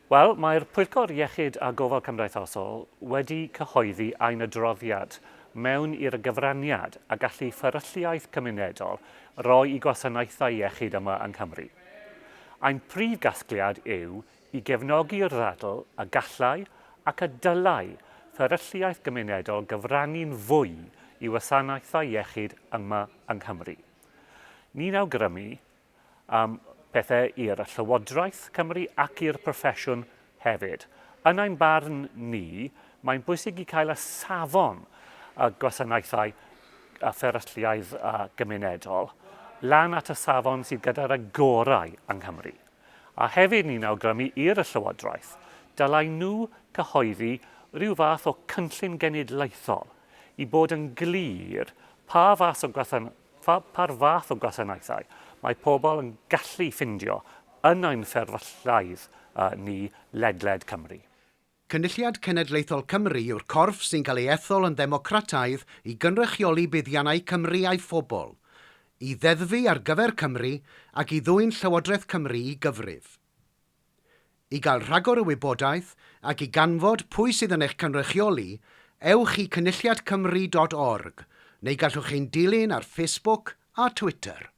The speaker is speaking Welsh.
Wel, mae'r Pwyllgor Iechyd a Gofal Cymdeithasol wedi cyhoeddi ein adroddiad mewn i'r gyfraniad a gallu fferylliaeth cymunedol roi i gwasanaethau iechyd yma yng Nghymru. Ein prif gasgliad yw i gefnogi'r ddadl y gallai ac y dylai fferylliaeth gymunedol gyfrannu'n fwy i wasanaethau iechyd yma yng Nghymru. Ni'n awgrymu am pethau i'r Llywodraeth Cymru ac i'r proffesiwn hefyd. Yn ein barn ni, mae'n bwysig i cael y safon y gwasanaethau a fferylliaeth gymunedol lan at y safon sydd gyda'r y gorau yng Nghymru. A hefyd ni'n awgrymu i'r Llywodraeth, dylai nhw cyhoeddi rhyw fath o cynllun genedlaethol i bod yn glir pa fath o Pa fath o gwasanaethau mae pobl yn gallu ffindio yn ein fferyllydd ni ledled Cymru? Cynulliad Cenedlaethol Cymru yw'r corff sy'n cael ei ethol yn ddemocrataidd i gynrychioli buddiannau Cymru a'i phobl, i ddeddfu ar gyfer Cymru ac i ddwyn Llywodraeth Cymru i gyfrif. I gael rhagor o wybodaeth ac i ganfod pwy sydd yn eich cynrychioli, ewch i cynulliadcymru dot org neu gallwch ein dilyn ar Facebook a Twitter.